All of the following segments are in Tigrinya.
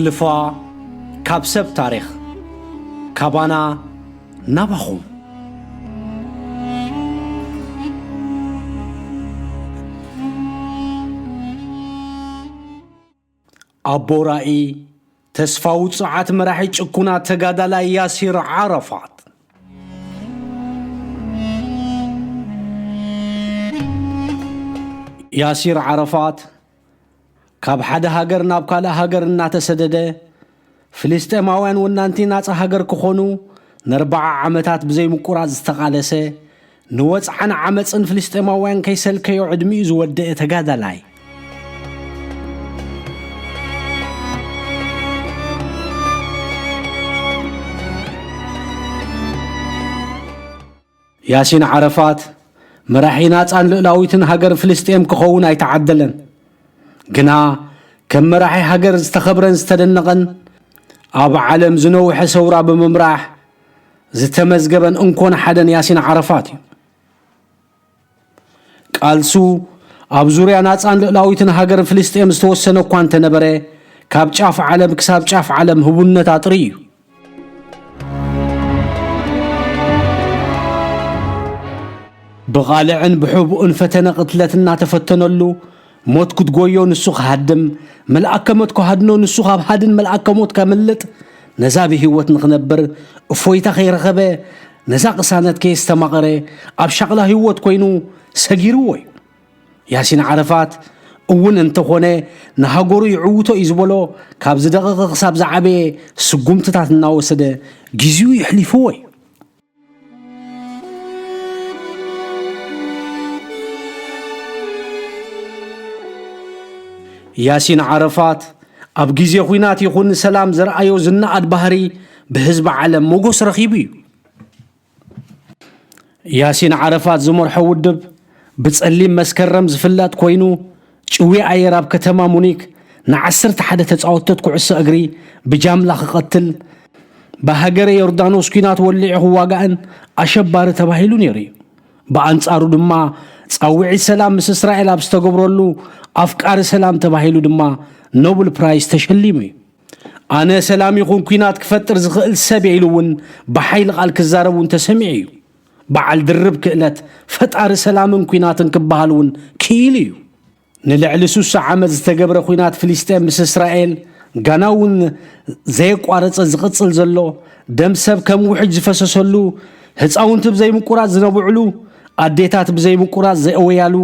ልፋ ካብ ሰብ ታሪኽ፣ ካባና ናባኹም። ኣቦ ራኢ፣ ተስፋ ውጹዓት መራሒ ጭኩናት ተጋዳላይ ያሲር ዓረፋት። ያሲር ዓረፋት ካብ ሓደ ሃገር ናብ ካልእ ሃገር እናተሰደደ፣ ፍልስጤማውያን ወናንቲ ናጻ ሃገር ክኾኑ ንኣርብዓ ዓመታት ብዘይምቁራጽ ዝተቓለሰ፣ ንወጽዓን ዓመጽን ፍልስጤማውያን ከይሰልከዮ ዕድሚኡ ዝወደአ ተጋዳላይ። ያሲን ዓረፋት መራሒ ናጻን ልኡላዊትን ሃገር ፍልስጤም ክኸውን ኣይተዓደለን። ግና ከም መራሒ ሃገር ዝተኸብረን ዝተደነቐን፣ ኣብ ዓለም ዝነውሐ ሰውራ ብምምራሕ ዝተመዝገበን እንኮን ሓደን ያሲን ዓረፋት እዩ። ቃልሱ ኣብ ዙርያ ናጻን ልኡላዊትን ሃገር ፍልስጤም ዝተወሰነ እኳ እንተነበረ፣ ካብ ጫፍ ዓለም ክሳብ ጫፍ ዓለም ህቡነት ኣጥሪ እዩ። ብቓልዕን ብሕቡእን ፈተነ ቅትለት እናተፈተነሉ፣ ሞት ክትጎዮ ንሱ ክሃድም፣ መልኣከ ሞት ክሃድኖ ንሱ ካብ ሃድን መልኣከ ሞት ከምልጥ፣ ነዛ ብህይወት ንኽነብር እፎይታ ከይረኸበ፣ ነዛ ቅሳነት ከየስተማቐረ፣ ኣብ ሻቕላ ህይወት ኮይኑ ሰጊርዎ እዩ። ያሲን ዓረፋት እውን እንተኾነ ንሃገሩ ይዕውቶ እዩ ዝበሎ ካብ ዝደቐቐ ክሳብ ዝዓበየ ስጉምትታት እናወሰደ ግዜኡ የሕሊፍዎ እዩ። ያሲን ዓረፋት ኣብ ግዜ ኹናት ይኹን ሰላም ዘርኣዮ ዝነኣድ ባህሪ ብህዝቢ ዓለም ሞጎስ ረኺቡ እዩ። ያሲን ዓረፋት ዝመርሖ ውድብ ብጸሊም መስከረም ዝፍለጥ ኮይኑ፣ ጭዊ ኣየር ኣብ ከተማ ሙኒክ ንዓሰርተ ሓደ ተጻወትቶት ኩዕሶ እግሪ ብጃምላ ክቐትል፣ ብሃገረ ዮርዳኖስ ኲናት ወሊዑ ክዋጋእን ኣሸባሪ ተባሂሉ ነይሩ እዩ። ብኣንጻሩ ድማ ጻውዒት ሰላም ምስ እስራኤል ኣብ ዝተገብረሉ ኣፍቃሪ ሰላም ተባሂሉ ድማ ኖብል ፕራይስ ተሸሊሙ እዩ። ኣነ ሰላም ይኹን ኲናት ክፈጥር ዝኽእል ሰብ እየ ኢሉ እውን ብሓይሊ ቃል ክዛረብ እውን ተሰሚዑ እዩ። በዓል ድርብ ክእለት ፈጣሪ ሰላምን ኲናትን ክበሃል እውን ክኢሉ እዩ። ንልዕሊ ስሳ ዓመት ዝተገብረ ኲናት ፍልስጤም ምስ እስራኤል ጋና እውን ዘየቋረጸ ዝቕጽል ዘሎ፣ ደም ሰብ ከም ውሕጅ ዝፈሰሰሉ፣ ህፃውንቲ ብዘይምቁራጽ ዝነብዕሉ፣ ኣዴታት ብዘይምቁራጽ ዘእወያሉ፣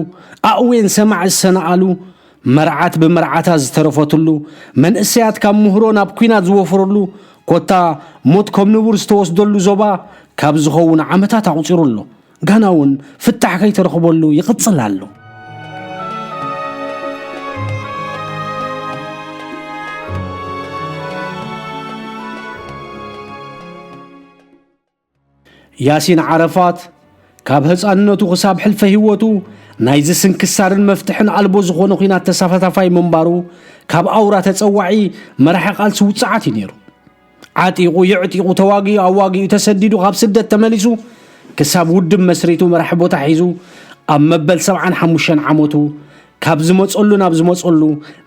ኣእዌን ሰማዕ ዝሰነኣሉ፣ መርዓት ብመርዓታ ዝተረፈትሉ፣ መንእሰያት ካብ ምህሮ ናብ ኲናት ዝወፈረሉ፣ ኮታ ሞት ከም ንቡር ዝተወስደሉ ዞባ ካብ ዝኸውን ዓመታት ኣቑጺሩ ኣሎ። ጋና እውን ፍታሕ ከይተረኽበሉ ይቕጽል ኣሎ። ያሲን ዓረፋት ካብ ህጻንነቱ ክሳብ ሕልፈ ህይወቱ ናይዚ ስንክሳርን መፍትሕን ኣልቦ ዝኾነ ኲናት ተሳታፋይ ምንባሩ፣ ካብ ኣውራ ተጸዋዒ መራሒ ቃልሲ ውጽዓት እዩ ነይሩ። ዓጢቑ፣ የዕጢቑ፣ ተዋጊኡ፣ ኣዋጊኡ፣ ተሰዲዱ፣ ካብ ስደት ተመሊሱ፣ ክሳብ ውድብ መስሪቱ መራሒ ቦታ ሒዙ፣ ኣብ መበል ሰብዓን ሓሙሽተን ዓመቱ፣ ካብ ዝመጸሉ ናብ ዝመጸሉ፣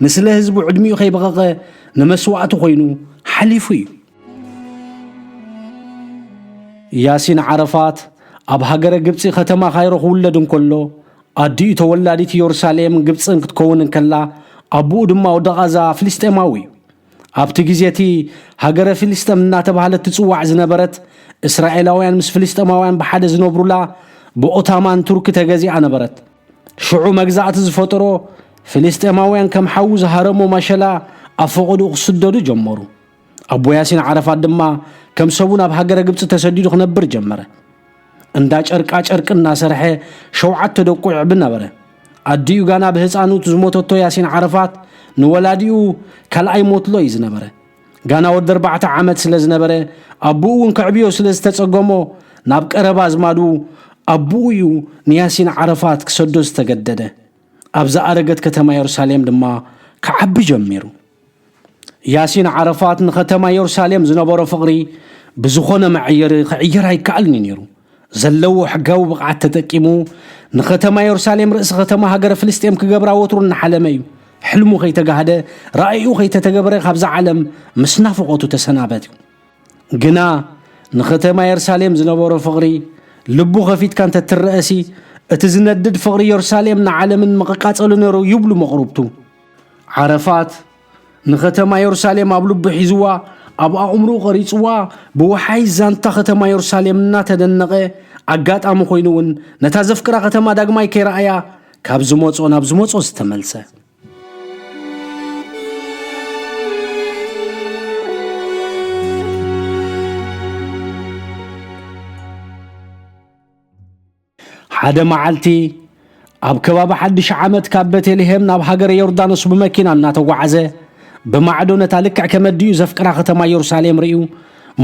ንስለ ህዝቡ ዕድሚኡ ከይበቐቐ ንመስዋእቲ ኮይኑ ሓሊፉ እዩ። ያሲን ዓረፋት ኣብ ሃገረ ግብጺ ከተማ ካይሮ ክውለድ እንከሎ፣ ኣዲኡ ተወላዲት ኢየሩሳሌም ግብጽን ክትከውን እንከላ፣ ኣቦኡ ድማ ወዲ ቓዛ ፍልስጤማዊ እዩ። ኣብቲ ግዜ እቲ ሃገረ ፍልስጤም እናተባህለት ትጽዋዕ ዝነበረት፣ እስራኤላውያን ምስ ፍልስጤማውያን ብሓደ ዝነብሩላ፣ ብኦታማን ቱርኪ ተገዚኣ ነበረት። ሽዑ መግዛእቲ ዝፈጠሮ፣ ፍልስጤማውያን ከም ሓዊ ዝሃረሞ ማሸላ ኣብ ፈቐድኡ ክስደዱ ጀመሩ። ኣቦ ያሲን ዓረፋት ድማ ከም ሰቡ ናብ ሃገረ ግብጺ ተሰዲዱ ክነብር ጀመረ። እንዳ ጨርቃ ጨርቂ እናሰርሐ ሸውዓተ ደቁ የዕቢ ነበረ። ኣዲኡ ጋና ብህፃንነቱ ዝሞተቶ ያሲን ዓረፋት ንወላዲኡ ካልኣይ ሞት ሎ እዩ ዝነበረ። ጋና ወዲ ኣርባዕተ ዓመት ስለ ዝነበረ ኣቦኡ እውን ከዕብዮ ስለ ዝተፀገሞ ናብ ቀረባ ኣዝማዱ ኣቦኡ እዩ ንያሲን ዓረፋት ክሰዶ ዝተገደደ። ኣብ ዝኣረገት ከተማ የሩሳሌም ድማ ክዓቢ ጀሚሩ። ያሲን ዓረፋት ንከተማ የሩሳሌም ዝነበሮ ፍቕሪ ብዝኾነ መዐየሪ ክዕየር ኣይከኣልን እዩ ነይሩ። ዘለዎ ሕጋዊ ብቕዓት ተጠቂሙ ንከተማ የሩሳሌም ርእሲ ከተማ ሃገረ ፍልስጤም ክገብራ ወትሩ እናሓለመ እዩ። ሕልሙ ከይተጋህደ፣ ራእዩ ከይተተገበረ ካብዛ ዓለም ምስ ናፍቖቱ ተሰናበት እዩ። ግና ንኸተማ የሩሳሌም ዝነበሮ ፍቕሪ፣ ልቡ ከፊትካ እንተትረኣሲ፣ እቲ ዝነድድ ፍቕሪ የሩሳሌም ንዓለምን ምቕቃጸሉ ነይሩ ይብሉ መቕሩብቱ። ዓረፋት ንኸተማ የሩሳሌም ኣብ ልቡ ሒዝዋ፣ ኣብ ኣእምሮኡ ቀሪጽዋ፣ ብወሓይ ዛንታ ኸተማ የሩሳሌም እናተደነቐ፣ ኣጋጣሚ ኮይኑ እውን ነታ ዘፍቅራ ኸተማ ዳግማይ ከይረኣያ ካብ ዝመጾ ናብ ዝመጾ ዝተመልሰ። ሓደ መዓልቲ ኣብ ከባቢ ሓድሽ ዓመት ካብ ቤተልሔም ናብ ሃገረ ዮርዳኖስ ብመኪና እናተጓዓዘ፣ ብማዕዶ ነታ ልክዕ ከም ኣዲኡ ዘፍቅራ ከተማ የሩሳሌም ርእዩ፣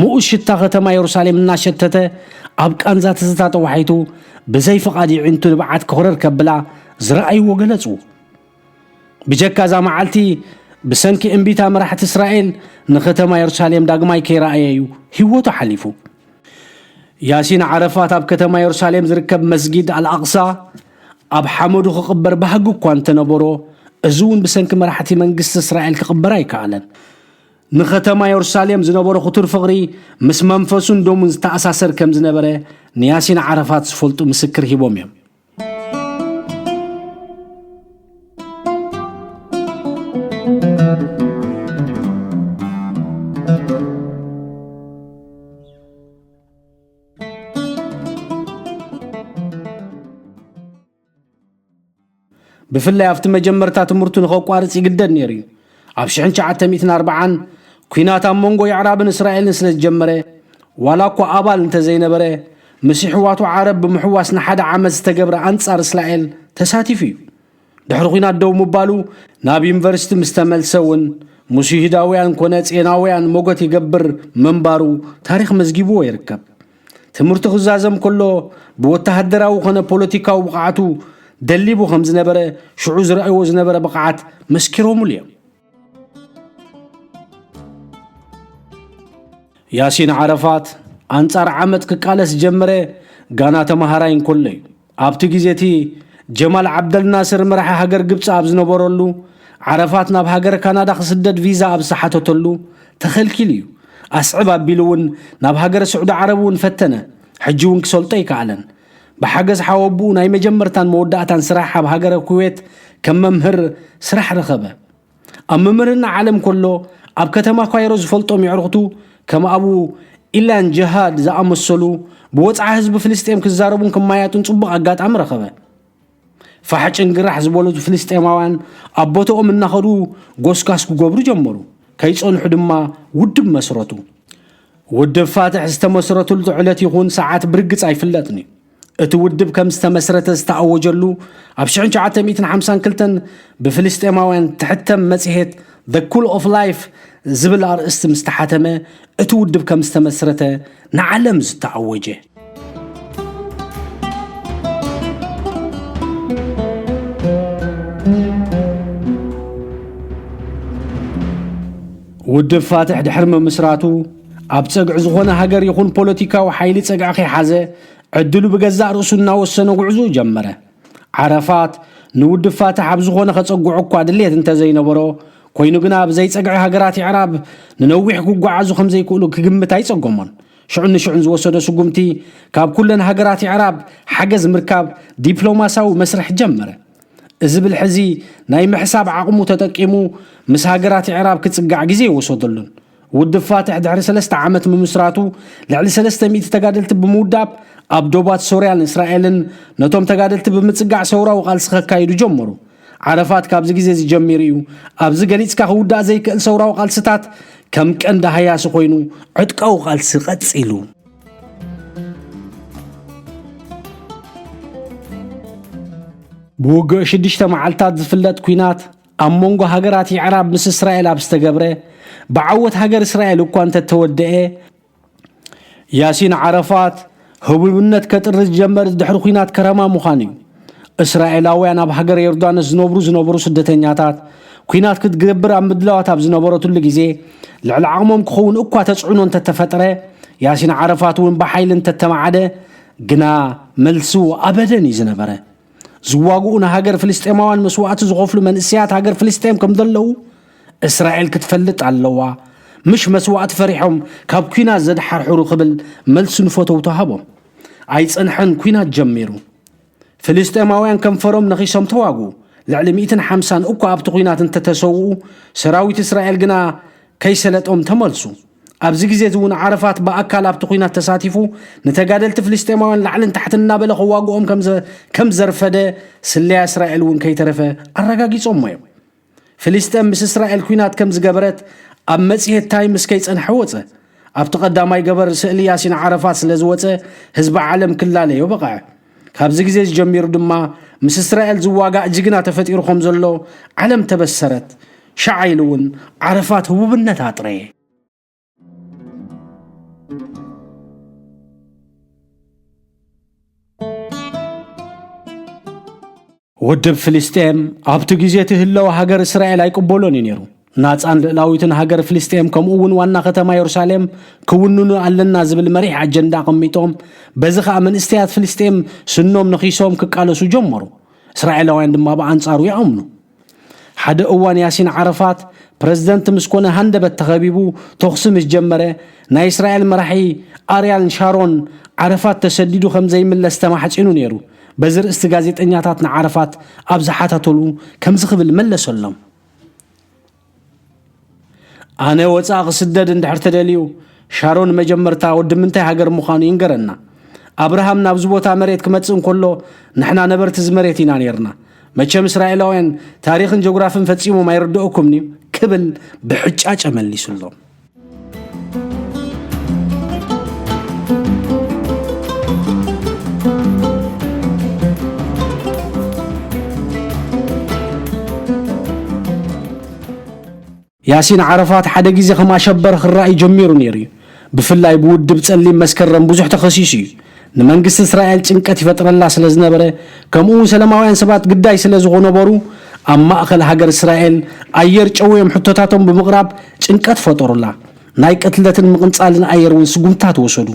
ምኡዝ ሽታ ከተማ የሩሳሌም እናሸተተ፣ ኣብ ቃንዛ ትዝታ ተዋሒጡ፣ ብዘይ ፍቓድ የዒንቱ ንብዓት ክኹረር ከብላ ዝረኣይዎ ገለጹ። ብጀካ እዛ መዓልቲ፣ ብሰንኪ እምቢታ መራሕቲ እስራኤል ንኸተማ የሩሳሌም ዳግማይ ከይረኣየ እዩ ህይወቱ ሓሊፉ። ያሲን ዓረፋት ኣብ ከተማ የሩሳሌም ዝርከብ መስጊድ ኣልኣቕሳ ኣብ ሓመዱ ክቕበር ባህጊ እኳ እንተነበሮ፣ እዚ እውን ብሰንኪ መራሕቲ መንግስቲ እስራኤል ክቕበር ኣይከኣለን። ንኸተማ የሩሳሌም ዝነበሮ ክቱር ፍቕሪ ምስ መንፈሱን ደሙን ዝተኣሳሰር ከም ዝነበረ ንያሲን ዓረፋት ዝፈልጡ ምስክር ሂቦም እዮም። ብፍላይ ኣብቲ መጀመርታ ትምህርቱ ንኸቋርጽ ይግደድ ነይሩ እዩ። ኣብ ሽሕን ትሽዓተ ሚእትን ኣርባዓን ኲናት ኣብ መንጎ የዕራብን እስራኤልን ስለ ዝጀመረ፣ ዋላ እኳ ኣባል እንተዘይነበረ፣ ምስ ይሕዋቱ ዓረብ ብምሕዋስ ንሓደ ዓመት ዝተገብረ ኣንጻር እስራኤል ተሳቲፉ እዩ። ድሕሪ ኲናት ደው ምባሉ፣ ናብ ዩኒቨርሲቲ ምስ ተመልሰ እውን፣ ምስ ይሁዳውያን ኮነ ጼናውያን ሞገት ይገብር ምንባሩ ታሪኽ መዝጊብዎ ይርከብ። ትምህርቱ ክዛዘም ከሎ፣ ብወተሃደራዊ ኮነ ፖለቲካዊ ብቕዓቱ ደሊቡ ከም ዝነበረ፣ ሽዑ ዝረኣይዎ ዝነበረ ብቕዓት መስኪሮምሉ እዮም። ያሲን ዓረፋት ኣንጻር ዓመጽ ክቃለስ ዝጀመረ ጋና ተመሃራይ እንከሎ እዩ። ኣብቲ ግዜ እቲ ጀማል ዓብደልናስር መራሒ ሃገር ግብጺ ኣብ ዝነበረሉ፣ ዓረፋት ናብ ሃገር ካናዳ ክስደድ ቪዛ ኣብ ዝሓተተሉ ተኸልኪሉ እዩ። ኣስዕብ ኣቢሉ እውን ናብ ሃገር ስዑዲ ዓረብ እውን ፈተነ። ሕጂ እውን ክሰልጦ ኣይከኣለን። ብሓገዝ ሓወቦኡ ናይ መጀመርታን መወዳእታን ስራሕ ኣብ ሃገረ ኩዌት ከም መምህር ስራሕ ረኸበ። ኣብ ምምህርና ዓለም ከሎ፣ ኣብ ከተማ ኳይሮ ዝፈልጦም የዕሩኽቱ ከም ኣቡ ኢላን ጀሃድ ዝኣመሰሉ ብወጽዓ ህዝቢ ፍልስጤም ክዛረቡን ክማያጡን ጽቡቕ ኣጋጣሚ ረኸበ። ፋሕ ጭንግራሕ ዝበሉ ፍልስጤማውያን ኣብ ቦታኦም እናኸዱ ጎስጋስ ክገብሩ ጀመሩ። ከይጸንሑ ድማ ውድብ መስረቱ። ውድብ ፋትሕ ዝተመስረትሉ ዕለት ይኹን ሰዓት ብርግጽ ኣይፍለጥን እዩ። እቲ ውድብ ከም ዝተመስረተ ዝተኣወጀሉ ኣብ ሽሕን ትሽዓተ ሚእትን ሓምሳን ክልተን ብፍልስጤማውያን ትሕተም መጽሔት The Cool of Life ዝብል ኣርእስቲ ምስ ተሓተመ፣ እቲ ውድብ ከም ዝተመስረተ ንዓለም ዝተኣወጀ። ውድብ ፋትሕ ድሕሪ ምምስራቱ፣ ኣብ ጸግዒ ዝኾነ ሃገር ይኹን ፖለቲካዊ ሓይሊ ጸግዒ ከይሓዘ፣ ዕድሉ ብገዛእ ርእሱ እናወሰነ ጉዕዞኡ ጀመረ። ዓረፋት ንውድብ ፋትሕ ኣብ ዝኾነ ከጸግዖ እኳ ድሌት እንተዘይነበሮ፣ ኮይኑ ግና ብዘይ ጸግዒ ሃገራት የዕራብ ንነዊሕ ክጓዓዙ ከም ዘይክእሉ ክግምት ኣይጸገሞን። ሽዑ ንሽዑን ዝወሰዶ ስጉምቲ፣ ካብ ኩለን ሃገራት የዕራብ ሓገዝ ምርካብ ዲፕሎማሳዊ መስርሕ ጀመረ። እዚ ብልሒ እዚ ናይ ምሕሳብ ዓቕሙ ተጠቂሙ ምስ ሃገራት የዕራብ ክጽጋዕ ግዜ ኣይወሰደሉን። ውድብ ፋትሕ ድሕሪ ሰለስተ ዓመት ምምስራቱ፣ ልዕሊ ሰለስተ ሚእቲ ተጋደልቲ ብምውዳብ፣ ኣብ ዶባት ሶርያን እስራኤልን ነቶም ተጋደልቲ ብምጽጋዕ ሰውራዊ ቃልሲ ከካይዱ ጀመሩ። ዓረፋት ካብዚ ግዜ እዚ ጀሚሩ እዩ፣ ኣብዚ ገሊጽካ ክውዳእ ዘይክእል ሰውራዊ ቃልስታት ከም ቀንዲ ሃያሲ ኮይኑ ዕጥቃዊ ቃልሲ ቀጺሉ። ብውግእ ሽዱሽተ መዓልታት ዝፍለጥ ኲናት ኣብ መንጎ ሃገራት የዕራብ ምስ እስራኤል ኣብ ዝተገብረ፣ ብዓወት ሃገር እስራኤል እኳ እንተተወደኤ፣ ያሲን ዓረፋት ህቡብነት ከጥሪ ዝጀመረ ድሕሪ ኲናት ከረማ ምዃኑ እዩ። እስራኤላውያን ኣብ ሃገር ዮርዳኖስ ዝነብሩ ዝነበሩ ስደተኛታት፣ ኲናት ክትገብር ኣብ ምድላዋት ኣብ ዝነበረትሉ ግዜ፣ ልዕሊ ዓቕሞም ክኸውን እኳ ተጽዕኖ እንተተፈጥረ፣ ያሲን ዓረፋት እውን ብሓይሊ እንተተማዕደ፣ ግና መልሱ ኣበደን እዩ ዝነበረ። ዝዋግኡ ንሃገር ፍልስጤማውያን መስዋእቲ ዝኸፍሉ መንእሰያት ሃገር ፍልስጤም ከም ዘለዉ እስራኤል ክትፈልጥ ኣለዋ። ምሽ መስዋእቲ ፈሪሖም ካብ ኲናት ዘድሓርሕሩ ክብል መልሲ ንፈተውቱ ሃቦም። ኣይጸንሐን ኲናት ጀሚሩ። ፍልስጤማውያን ከንፈሮም ነኺሶም ተዋግኡ። ልዕሊ ሚእትን ሓምሳን እኳ ኣብቲ ኲናት እንተተሰውኡ፣ ሰራዊት እስራኤል ግና ከይሰለጦም ተመልሱ። ኣብዚ ግዜ እዚ እውን ዓረፋት ብኣካል ኣብቲ ኲናት ተሳቲፉ፣ ንተጋደልቲ ፍልስጤማውያን ላዕልን ታሕትን እናበለ ከዋግኦም ከም ዘ-፣ ከም ዘርፈደ ስለያ እስራኤል እውን ከይተረፈ ኣረጋጊጾሞ እዮም። ፍልስጤም ምስ እስራኤል ኲናት ከም ዝገበረት ኣብ መጽሔት ታይምስ ከይጸንሐ ወጸ። ኣብቲ ቀዳማይ ገበር ስእሊ ያሲን ዓረፋት ስለ ዝወጸ፣ ህዝቢ ዓለም ክላለዮ በቕዐ። ካብዚ ግዜ እዚ ጀሚሩ ድማ ምስ እስራኤል ዝዋጋእ ጅግና ተፈጢሩ ከም ዘሎ ዓለም ተበሰረት። ሻዕ ኢሉ እውን ዓረፋት ህቡብነት ኣጥረየ። ውድብ ፍልስጤም ኣብቲ ግዜ እቲ ህላወ ሃገር እስራኤል ኣይቅበሎን እዩ ነይሩ። ናጻን ልእላዊትን ሃገር ፍልስጤም ከምኡ እውን ዋና ከተማ የሩሳሌም ክውንኑ ኣለና ዝብል መሪሕ ኣጀንዳ ኣቐሚጦም፣ በዚ ኸኣ መንእሰያት ፍልስጤም ስኖም ነኺሶም ክቃለሱ ጀመሩ። እስራኤላውያን ድማ ብኣንጻሩ ይኣምኑ። ሓደ እዋን ያሲን ዓረፋት ፕረዚደንት ምስ ኮነ ሃንደበት ተኸቢቡ ተኹሲ ምስ ጀመረ፣ ናይ እስራኤል መራሒ ኣርያል ሻሮን ዓረፋት ተሰዲዱ ከም ዘይምለስ ተማሕጺኑ ነይሩ። በዚ ርእስቲ ጋዜጠኛታት ንዓረፋት ኣብ ዝሓተተሉ ከምዚ ክብል መለሰሎም። ኣነ ወጻእ ክስደድ እንድሕር ተደልዩ፣ ሻሮን መጀመርታ ወዲ ምንታይ ሃገር ምዃኑ ይንገረና። ኣብርሃም ናብዚ ቦታ መሬት ክመጽእ እንከሎ፣ ንሕና ነበርቲ እዚ መሬት ኢና ነይርና። መቸም እስራኤላውያን ታሪኽን ጀግራፍን ፈጺሞም ኣይርድኦኩምን'ዩ ክብል ብሕጫጨ መሊሱሎም። ያሲን ዓረፋት ሓደ ግዜ ከም ኣሸበር ክረኣይ ጀሚሩ ነይሩ እዩ። ብፍላይ ብውድብ ጸሊም መስከረም ብዙሕ ተኸሲሱ እዩ። ንመንግስቲ እስራኤል ጭንቀት ይፈጥረላ ስለ ዝነበረ፣ ከምኡ እውን ሰላማውያን ሰባት ግዳይ ስለ ዝኾነበሩ፣ ኣብ ማእከል ሃገር እስራኤል ኣየር ጨውዮም ሕቶታቶም ብምቕራብ ጭንቀት ፈጠሩላ። ናይ ቅትለትን ምቕንጻልን ኣየር እውን ስጉምታት ወሰዱ።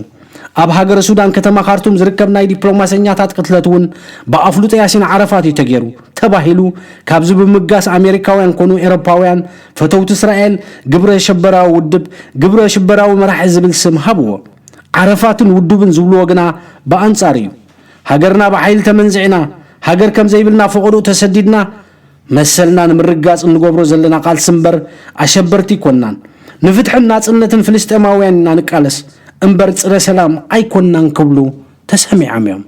ኣብ ሃገረ ሱዳን ከተማ ካርቱም ዝርከብ ናይ ዲፕሎማሰኛታት ቅትለት እውን ብኣፍልጦ ያሲን ዓረፋት እዩ ተገይሩ ተባሂሉ። ካብዚ ብምብጋስ ኣሜሪካውያን ኮኑ ኤሮፓውያን ፈተውቲ እስራኤል ግብረ ሽበራዊ ውድብ፣ ግብረ ሽበራዊ መራሒ ዝብል ስም ሃብዎ። ዓረፋትን ውድብን ዝብልዎ ግና ብኣንጻሩ እዩ። ሃገርና ብሓይሊ ተመንዚዕና፣ ሃገር ከም ዘይብልና ፈቐዶኡ ተሰዲድና፣ መሰልና ንምርግጋጽ እንገብሮ ዘለና ቃልሲ እምበር ኣሸበርቲ ኣይኮናን። ንፍትሕን ናጽነትን ፍልስጤማውያን ኢና ንቃለስ እምበር ጽረ ሰላም ኣይኮናን ክብሉ ተሰሚዖም እዮም።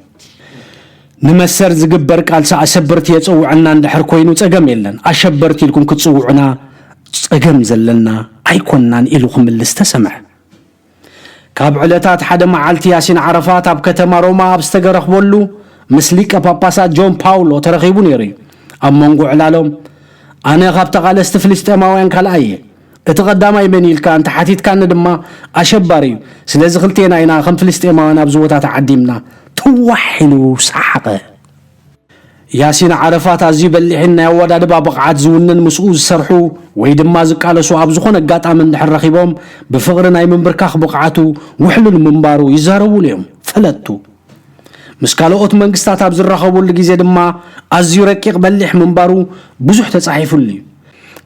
ንመሰል ዝግበር ቃልሲ ኣሸበርቲ የጸውዐና እንድሕር ኮይኑ ጸገም የለን። ኣሸበርቲ ኢልኩም ክትጽውዑና ጸገም ዘለና ኣይኮናን ኢሉ ክምልስ ተሰምዐ። ካብ ዕለታት ሓደ መዓልቲ ያሲን ዓረፋት ኣብ ከተማ ሮማ ኣብ ዝተረኽበሉ ምስ ሊቀ ጳጳሳት ጆን ፓውሎ ተረኺቡ ነይሩ እዩ። ኣብ መንጎ ዕላሎም ኣነ ካብ ተቓለስቲ ፍልስጤማውያን ካልኣይ እየ። እቲ ቀዳማይ መን ኢልካ እንተ ሓቲትካኒ ድማ ኣሸባሪ እዩ። ስለዚ ክልቴና ኢና ከም ፍልስጤማውያን ኣብዚ ቦታ ተዓዲምና። ትዋሕ ኢሉ ሰሓቐ። ያሲን ዓረፋት ኣዝዩ በሊሕን ናይ ኣወዳድባ ብቕዓት ዝውንን ምስኡ ዝሰርሑ ወይ ድማ ዝቃለሱ ኣብ ዝኾነ ኣጋጣሚ እንድሕር ረኺቦም ብፍቕሪ ናይ ምንብርካኽ ብቕዓቱ ውሕሉል ምንባሩ ይዛረቡሉ እዮም ፈለጥቱ። ምስ ካልኦት መንግስታት ኣብ ዝራኸቡሉ ግዜ ድማ ኣዝዩ ረቂቕ በሊሕ ምንባሩ ብዙሕ ተጻሒፉሉ እዩ።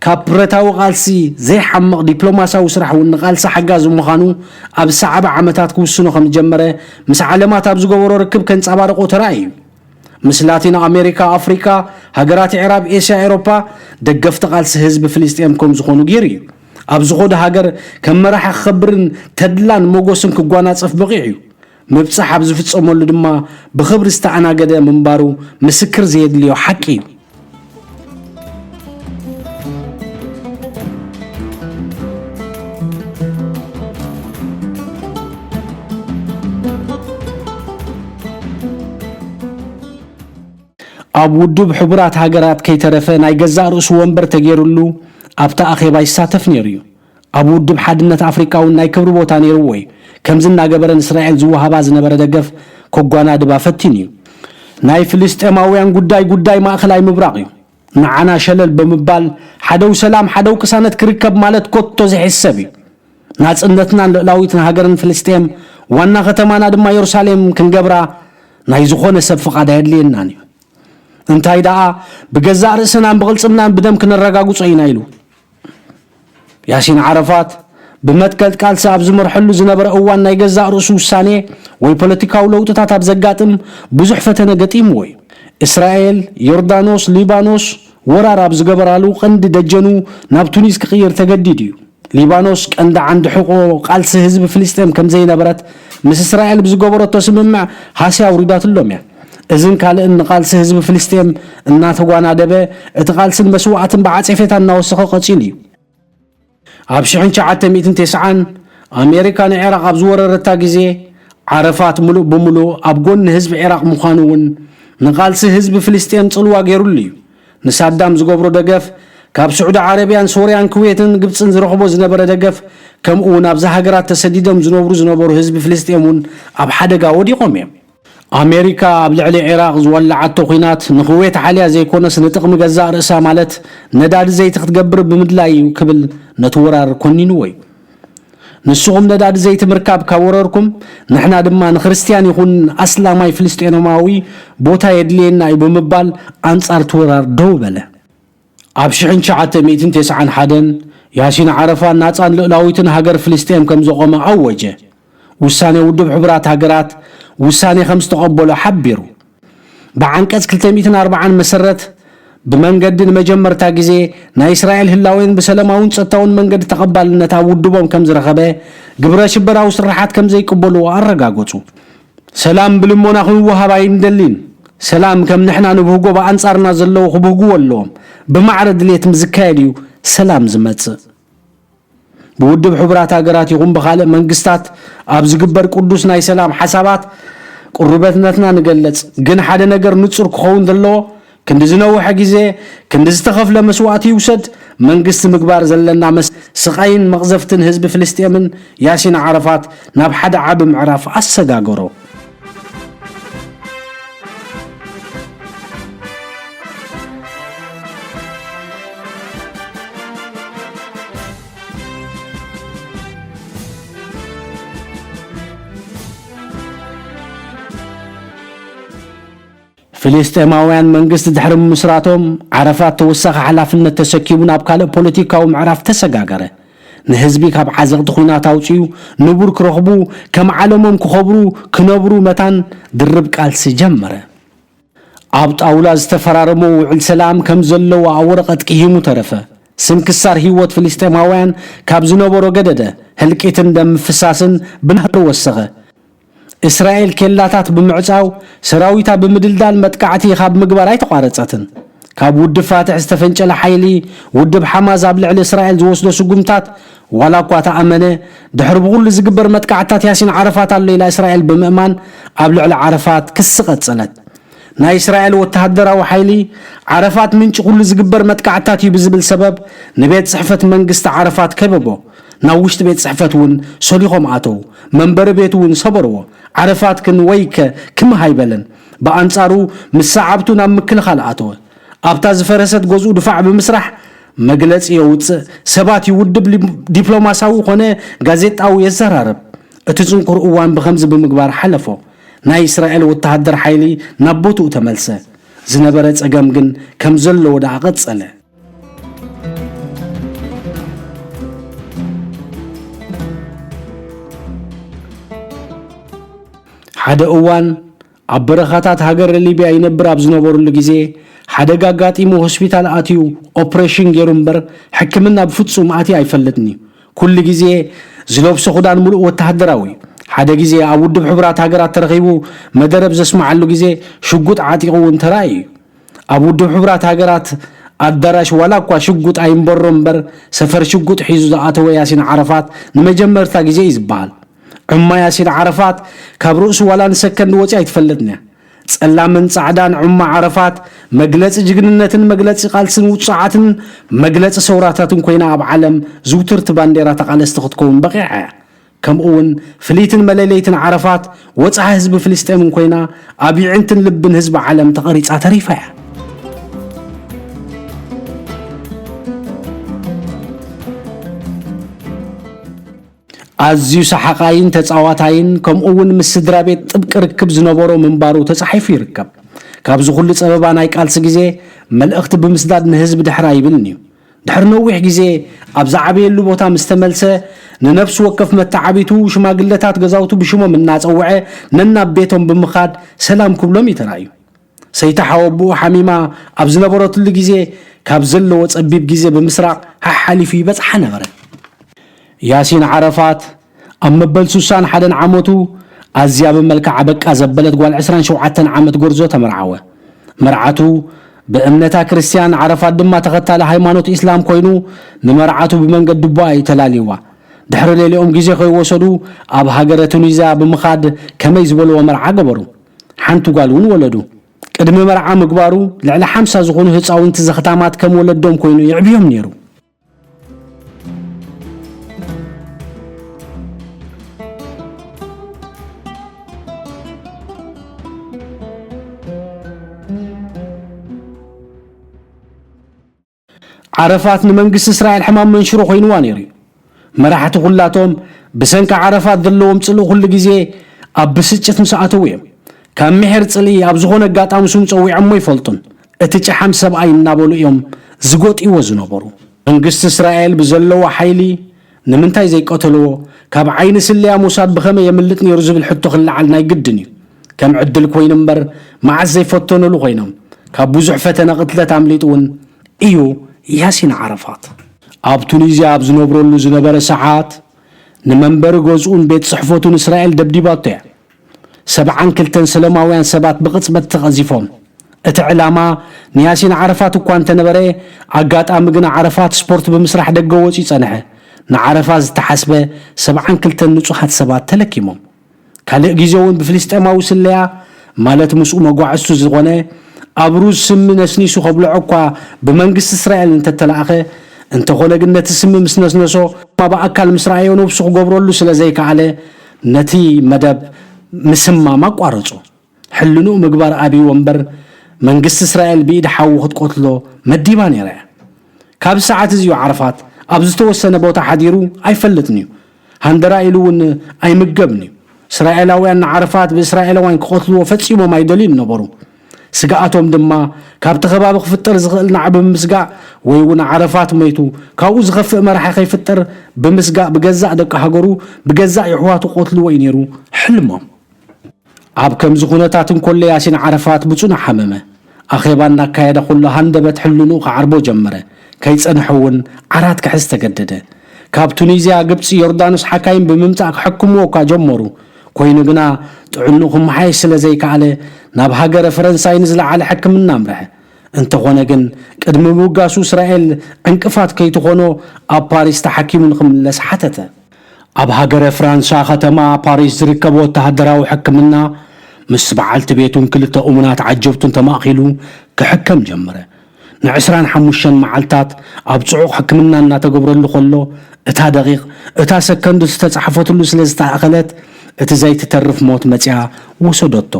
ካብ ብረታዊ ቃልሲ ዘይሓምቕ ዲፕሎማስያዊ ስራሕ እውን ንቃልሲ ሓጋዚ ምዃኑ ኣብ ዝሰዓበ ዓመታት ክውስኖ ከም ዝጀመረ ምስ ዓለማት ኣብ ዝገበሮ ርክብ ከንጸባርቖ ተራእዩ እዩ። ምስ ላቲን ኣሜሪካ፣ ኣፍሪካ፣ ሃገራት የዕራብ፣ ኤስያ፣ ኤውሮፓ ደገፍቲ ቃልሲ ህዝቢ ፍልስጤም ከም ዝኾኑ ገይሩ እዩ። ኣብ ዝኾነ ሃገር ከም መራሒ ክኸብርን ተድላን ሞጎስን ክጓናጸፍ በቒዑ እዩ። ምብጻሕ ኣብ ዝፍጸመሉ ድማ ብኽብሪ ዝተኣናገደ ምንባሩ ምስክር ዘየድልዮ ሓቂ እዩ። ኣብ ውድብ ሕቡራት ሃገራት ከይተረፈ ናይ ገዛእ ርእሱ ወንበር ተገይሩሉ ኣብቲ ኣኼባ ይሳተፍ ነይሩ እዩ። ኣብ ውድብ ሓድነት ኣፍሪቃ እውን ናይ ክብሪ ቦታ ነይርዎ እዩ። ከምዚ እናገበረ ንእስራኤል ዝወሃባ ዝነበረ ደገፍ ከጓናድባ ፈቲኑ እዩ። ናይ ፍልስጤማውያን ጉዳይ ጉዳይ ማእከላይ ምብራቕ እዩ። ንዓና ሸለል ብምባል ሓደው ሰላም ሓደው ቅሳነት ክርከብ ማለት ኮቶ ዘይሕሰብ እዩ። ናጽነትናን ልእላዊትን ሃገርን ፍልስጤም ዋና ከተማና ድማ የሩሳሌም ክንገብራ ናይ ዝኾነ ሰብ ፍቓድ ኣየድልየናን እዩ። እንታይ ደኣ ብገዛእ ርእስናን ብቕልጽምናን ብደም ክነረጋግጾ ኢና ኢሉ። ያሲን ዓረፋት ብመትከል ቃልሲ ኣብ ዝመርሐሉ ዝነበረ እዋን ናይ ገዛእ ርእሱ ውሳኔ ወይ ፖለቲካዊ ለውጥታት ኣብ ዘጋጥም ብዙሕ ፈተነ ገጢምዎ እዩ። እስራኤል፣ ዮርዳኖስ፣ ሊባኖስ ወራር ኣብ ዝገበራሉ ቀንዲ ደጀኑ ናብ ቱኒስ ክቕይር ተገዲዱ እዩ። ሊባኖስ ቀንዲ ዓንዲ ሕቖ ቃልሲ ህዝቢ ፍልስጤም ከም ዘይነበረት ምስ እስራኤል ብዝገበረቶ ስምምዕ ሃስያ ኣውሪዳትሎም እያ። እዝን ካልእን ንቃልሲ ህዝቢ ፍልስጤም እናተጓናደበ፣ እቲ ቃልስን መስዋእትን ብዓጼፌታ እናወሰኸ ቀጺሉ እዩ። ኣብ ሽሕን ትሽዓተ ሚእትን ተስዓን ኣሜሪካ ንዒራቕ ኣብ ዝወረረታ ግዜ፣ ዓረፋት ምሉእ ብምሉእ ኣብ ጎኒ ህዝቢ ዒራቕ ምዃኑ እውን ንቃልሲ ህዝቢ ፍልስጤም ጽልዋ ገይሩሉ እዩ። ንሳዳም ዝገብሮ ደገፍ፣ ካብ ስዑዲ ዓረብያን ሶርያን ኩዌትን ግብጽን ዝረኽቦ ዝነበረ ደገፍ፣ ከምኡ እውን ኣብዛ ሃገራት ተሰዲዶም ዝነብሩ ዝነበሩ ህዝቢ ፍልስጤም እውን ኣብ ሓደጋ ወዲቖም እዮም። ኣሜሪካ ኣብ ልዕሊ ዒራቕ ዝወለዓቶ ኲናት ንኹዌት ሓልያ ዘይኮነስ ንጥቕሚ ገዛእ ርእሳ ማለት ነዳዲ ዘይቲ ክትገብር ብምድላይ እዩ ክብል ነቲ ወራር ኮኒንዎ እዩ። ንስኹም ነዳዲ ዘይቲ ምርካብ ካብ ወረርኩም ንሕና ድማ ንክርስትያን ይኹን ኣስላማይ ፍልስጤማዊ ቦታ የድልየና እዩ ብምባል ኣንጻር እቲ ወራር ደው በለ። ኣብ ሽሕን ትሽዓተ ሚእትን ተስዓን ሓደን ያሲን ዓረፋት ናጻን ልኡላዊትን ሃገር ፍልስጤም ከም ዘቖመ ኣወጀ። ውሳኔ ውድብ ሕቡራት ሃገራት ውሳኔ ከም ዝተቐበሎ ሓቢሩ። ብዓንቀጽ ክልተ ሚእትን ኣርባዓን መሰረት ብመንገዲ ንመጀመርታ ግዜ ናይ እስራኤል ህላዌን ብሰለማውን ጸጥታውን መንገዲ ተቐባልነት ኣብ ውድቦም ከም ዝረኸበ፣ ግብረ ሽበራዊ ስርሓት ከም ዘይቅበልዎ ኣረጋገጹ። ሰላም ብልሞና ክንወሃብ ኣይንደሊን። ሰላም ከም ንሕና ንብህጎ ብኣንጻርና ዘለዉ ክብህግዎ ኣለዎም። ብማዕረ ድሌት ምስ ዝካየድ እዩ ሰላም ዝመጽእ። ብውድብ ሕቡራት ሃገራት ይኹን ብኻልእ መንግስታት ኣብ ዝግበር ቅዱስ ናይ ሰላም ሓሳባት ቅሩበትነትና ንገልጽ። ግን ሓደ ነገር ንጹር ክኸውን ዘለዎ፣ ክንዲ ዝነውሐ ግዜ፣ ክንዲ ዝተኸፍለ መስዋእቲ ይውሰድ፣ መንግስቲ ምግባር ዘለና መስ-፣ ስቓይን መቕዘፍትን ህዝቢ ፍልስጤምን ያሲን ዓረፋት ናብ ሓደ ዓቢ ምዕራፍ ኣሰጋገሮ። ፍልስጤማውያን መንግስቲ ድሕሪ ምምስራቶም፣ ዓረፋት ተወሳኺ ሓላፍነት ተሰኪሙ ናብ ካልእ ፖለቲካዊ ምዕራፍ ተሰጋገረ። ንህዝቢ ካብ ዓዘቕቲ ኲናት ኣውጺኡ፣ ንቡር ክረኽቡ፣ ከም ዓለሞም ክኸብሩ፣ ክነብሩ መታን ድርብ ቃልሲ ጀመረ። ኣብ ጣውላ ዝተፈራረሞ ውዕል ሰላም ከም ዘለዎ ኣብ ወረቐት ቅሂሙ ተረፈ። ስንክሳር ህይወት ፍልስጤማውያን ካብ ዝነበሮ ገደደ፣ ህልቂትን ደም ምፍሳስን ብናህሪ ወሰኸ። እስራኤል ኬላታት ብምዕጻው፣ ሰራዊታ ብምድልዳል መጥቃዕቲ ካብ ምግባር ኣይተቋረጸትን። ካብ ውድብ ፋትሕ ዝተፈንጨለ ሓይሊ ውድብ ሓማስ ኣብ ልዕሊ እስራኤል ዝወስዶ ስጉምታት ዋላ እኳ ተኣመነ፣ ድሕሪ ብኹሉ ዝግበር መጥቃዕትታት ያሲን ዓረፋት ኣሎ ኢላ እስራኤል ብምእማን ኣብ ልዕሊ ዓረፋት ክሲ ቀጸለት። ናይ እስራኤል ወተሃደራዊ ሓይሊ ዓረፋት ምንጪ ኩሉ ዝግበር መጥቃዕትታት እዩ ብዝብል ሰበብ ንቤት ጽሕፈት መንግስቲ ዓረፋት ከበቦ። ናብ ውሽጢ ቤት ጽሕፈት እውን ሰሊኾም ኣተዉ። መንበሪ ቤቱ እውን ሰበርዎ። ዓረፋት ግን ወይከ ክምህ ኣይበለን። ብኣንጻሩ ምስ ሰዓብቱ ናብ ምክልኻል ኣተወ። ኣብታ ዝፈረሰት ገዝኡ ድፋዕ ብምስራሕ መግለጺ የውጽእ፣ ሰባት ይውድብ፣ ሊ-፣ ዲፕሎማሳዊ ኮነ ጋዜጣዊ የዘራርብ። እቲ ጽንኩር እዋን ብኸምዚ ብምግባር ሓለፎ። ናይ እስራኤል ወተሃደር ሓይሊ ናብ ቦትኡ ተመልሰ። ዝነበረ ጸገም ግን ከም ዘለዎ ደኣ ቀጸለ። ሓደ እዋን ኣብ በረኻታት ሃገረ ሊብያ ይነብር ኣብ ዝነበረሉ ግዜ፣ ሓደጋ ኣጋጢሙ ሆስፒታል ኣትዩ ኦፕሬሽን ገይሩ እምበር፣ ሕክምና ብፍጹም ኣትዩ ኣይፈልጥን እዩ። ኩሉ ግዜ ዝለብሶ ክዳን ምሉእ ወተሃደራዊ እዩ። ሓደ ግዜ ኣብ ውድብ ሕቡራት ሃገራት ተረኺቡ መደረብ ዘስምዓሉ ግዜ፣ ሽጉጥ ዓጢቑ እውን ተራእዩ እዩ። ኣብ ውድብ ሕቡራት ሃገራት ኣዳራሽ ዋላ እኳ ሽጉጥ ኣይንበሮ እምበር፣ ሰፈር ሽጉጥ ሒዙ ዝኣተወ ያሲን ዓረፋት ንመጀመርታ ግዜ እዩ ዝበሃል። ዑማ ያሲን ዓረፋት ካብ ርእሱ ዋላ ንሰከንድ ወጺኣ ኣይትፈልጥን እያ። ጸላምን ጻዕዳን ዑማ ዓረፋት መግለጺ ጅግንነትን መግለጺ ቃልስን ውጹዓትን መግለጺ ሰውራታትን ኮይና ኣብ ዓለም ዝውትርቲ ባንዴራ ተቓለስቲ ክትከውን በቒዓ እያ። ከምኡ እውን ፍልይትን መለለይትን ዓረፋት ወጽዓ ህዝቢ ፍልስጤምን ኮይና ኣብ ይዕንትን ልብን ህዝቢ ዓለም ተቐሪጻ ተሪፋ እያ። ኣዝዩ ሰሓቓይን ተጻዋታይን ከምኡ እውን ምስ ስድራ ቤት ጥብቂ ርክብ ዝነበሮ ምንባሩ ተጻሒፉ ይርከብ። ካብዚ ኩሉ ጸበባ ናይ ቃልሲ ግዜ መልእኽቲ ብምስዳድ ንህዝቢ ድሕር ኣይብልን እዩ። ድሕሪ ነዊሕ ግዜ ኣብ ዝዓበየሉ ቦታ ምስ ተመልሰ፣ ንነፍሲ ወከፍ መተዓቢቱ፣ ሽማግለታት ገዛውቱ ብሽሞም እናጸውዐ ነናብ ቤቶም ብምኻድ ሰላም ክብሎም እዩ ተራእዩ። ሰይቲ ሓወብኡ ሓሚማ ኣብ ዝነበረትሉ ግዜ ካብ ዘለዎ ጸቢብ ግዜ ብምስራቕ ሓሓሊፉ ይበጽሓ ነበረ። ያሲን ዓረፋት ኣብ መበል ሱሳን ሓደን ዓመቱ ኣዝያ ብመልክዓ በቃ ዘበለት ጓል ዕስራን ሸውዓተን ዓመት ጎርዞ ተመርዓወ። መርዓቱ ብእምነታ ክርስትያን፣ ዓረፋት ድማ ተኸታሊ ሃይማኖት ኢስላም ኮይኑ፣ ንመርዓቱ ብመንገዲ ቡኣ እዩ ተላልይዋ። ድሕሪ ሌሊኦም ግዜ ከይወሰዱ ኣብ ሃገረ ቱኒዝያ ብምኻድ ከመይ ዝበልዎ መርዓ ገበሩ። ሓንቲ ጓል እውን ወለዱ። ቅድሚ መርዓ ምግባሩ ልዕሊ ሓምሳ ዝኾኑ ህፃውንቲ ዘኽታማት ከም ወለዶም ኮይኑ ይዕብዮም ነይሩ። ዓረፋት ንመንግስቲ እስራኤል ሕማም መንሽሮ ኮይንዋ ነይሩ እዩ። መራሕቲ ኩላቶም ብሰንኪ ዓረፋት ዘለዎም ጽልኢ ኩሉ ግዜ ኣብ ብስጭት ምስ ኣተዉ እዮም። ካብ ምሒር ጽልኢ ኣብ ዝኾነ ኣጋጣሚ ስም ጸዊዖሞ ይፈልጡን እቲ ጨሓም ሰብኣይ እናበሉ እዮም ዝጎጥይዎ ዝነበሩ። መንግስቲ እስራኤል ብዘለዎ ሓይሊ ንምንታይ ዘይቀተልዎ? ካብ ዓይኒ ስለያ ሞሳድ ብኸመይ የምልጥ ነይሩ ዝብል ሕቶ ክለዓል ናይ ግድን እዩ። ከም ዕድል ኮይኑ እምበር መዓስ ዘይፈተኑሉ ኮይኖም ካብ ብዙሕ ፈተነ ቅትለት ኣምሊጡ እውን እዩ ያሲን ዓረፋት። ኣብ ቱኒዝያ ኣብ ዝነብረሉ ዝነበረ ሰዓት ንመንበሪ ገዝኡን ቤት ጽሕፈቱን እስራኤል ደብዲባቶ እያ። ሰብዓን ክልተን ሰለማውያን ሰባት ብቕጽበት ተቐዚፎም። እቲ ዕላማ ንያሲን ዓረፋት እኳ እንተነበረ፣ ኣጋጣሚ ግና ዓረፋት ስፖርት ብምስራሕ ደገ ወጺኡ ጸንሐ። ንዓረፋት ዝተሓስበ ሰብዓን ክልተን ንጹሃት ሰባት ተለኪሞም። ካልእ ግዜ እውን ብፍልስጤማዊ ስለያ፣ ማለት ምስኡ መጓዕዝቱ ዝኾነ፣ ኣብ ሩዝ ስሚ ነስኒሱ ከብልዖ እኳ ብመንግስቲ እስራኤል እንተተላእኸ፣ እንተኾነ ግን ነቲ ስሚ ምስ ነስነሶ፣ ብኣካል ምስ ረኣዮ ነብሱ ክገብረሉ ስለ ዘይከኣለ፣ ነቲ መደብ ምስማም ኣቋረጾ። ሕልንኡ ምግባር ኣብይዎ እምበር፣ መንግስቲ እስራኤል ብኢድ ሓዉ ክትቆትሎ መዲባ ነይራ እያ። ካብ ሰዓት እዚ እዩ ዓረፋት ኣብ ዝተወሰነ ቦታ ሓዲሩ ኣይፈልጥን እዩ። ሃንደራ ኢሉ እውን ኣይምገብን እዩ። እስራኤላውያን ንዓረፋት ብእስራኤላውያን ክቐትልዎ ፈጺሞም ኣይደልዩን ነበሩ። ስግኣቶም ድማ ካብቲ ከባቢ ክፍጠር ዝኽእል ናዕቢ ብምስጋእ ወይ እውን ዓረፋት ሞይቱ ካብኡ ዝኸፍእ መራሒ ከይፍጠር ብምስጋእ ብገዛእ ደቂ ሃገሩ ብገዛእ የሕዋቱ ክቐትልዎ እዩ ነይሩ ሕልሞም። ኣብ ከምዚ ኩነታት እንኮሎ ያሲን ዓረፋት ብጽኑዕ ሓመመ። ኣኼባ እናካየደ ከሎ ሃንደበት ሕልንኡ ክዓርቦ ጀመረ። ከይጸንሐ እውን ዓራት ክሕዝ ተገደደ። ካብ ቱኒዝያ፣ ግብጺ፣ ዮርዳኖስ ሓካይም ብምምጻእ ክሕክምዎ እኳ ጀመሩ። ኮይኑ ግና ጥዕንኡ ክመሓየሽ ስለ ዘይከኣለ ናብ ሃገረ ፈረንሳይ ንዝለዓለ ሕክምና ኣምርሐ። እንተኾነ ግን ቅድሚ ምብጋሱ እስራኤል ዕንቅፋት ከይትኾኖ ኣብ ፓሪስ ተሓኪሙ ንኽምለስ ሓተተ። ኣብ ሃገረ ፍራንሳ ከተማ ፓሪስ ዝርከብ ወተሃደራዊ ሕክምና ምስ በዓልቲ ቤቱን ክልተ እሙናት ዓጀብቱን ተማእኪሉ ክሕከም ጀመረ። ንዕስራን ሓሙሽተን መዓልታት ኣብ ጽዑቕ ሕክምና እናተገብረሉ ከሎ፣ እታ ደቂቕ፣ እታ ሰከንድ ዝተጻሕፈትሉ ስለ ዝተኣኸለት፣ እቲ ዘይትተርፍ ሞት መጺኣ ወሰደቶ።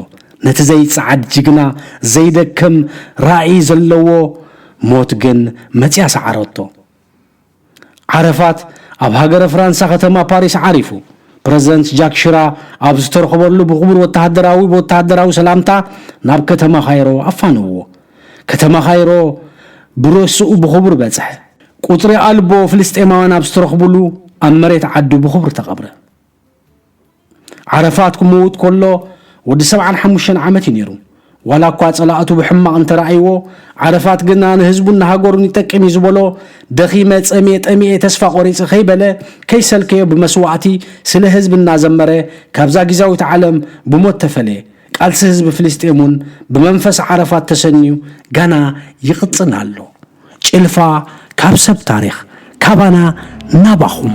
ነቲ ዘይጸዓድ ጅግና ዘይደክም ራእይ ዘለዎ ሞት ግን መጺኣ ሰዓረቶ። ዓረፋት ኣብ ሃገረ ፍራንሳ ከተማ ፓሪስ ዓሪፉ። ፕረዚደንት ጃክ ሽራ ኣብ ዝተረኸበሉ ብኽቡር ወተሃደራዊ ብወተሃደራዊ ሰላምታ ናብ ከተማ ካይሮ ኣፋነውዎ። ከተማ ካይሮ ብርእስኡ ብኽቡር በጽሐ። ቁጽሪ ኣልቦ ፍልስጤማውያን ኣብ ዝተረኽቡሉ ኣብ መሬት ዓዱ ብኽብሪ ተቐብረ። ዓረፋት ክመውት ከሎ ወዲ ሰብዓን ሓሙሽተን ዓመት እዩ ነይሩ። ዋላ እኳ ጸላእቱ ብሕማቕ እንተረኣይዎ፣ ዓረፋት ግና ንህዝቡን ንሃገሩን ይጠቅም እዩ ዝበሎ፣ ደኺመ፣ ጸምየ፣ ጠሚየ፣ ተስፋ ቆሪጸ ከይበለ፣ ከይሰልከዮ ብመስዋእቲ ስለ ህዝቢ እናዘመረ ካብዛ ግዛዊት ዓለም ብሞት ተፈለየ። ቃልሲ ህዝቢ ፍልስጤም እውን ብመንፈስ ዓረፋት ተሰንዩ ጋና ይቕጽል ኣሎ። ጭልፋ ካብ ሰብ ታሪኽ፣ ካባና ናባኹም።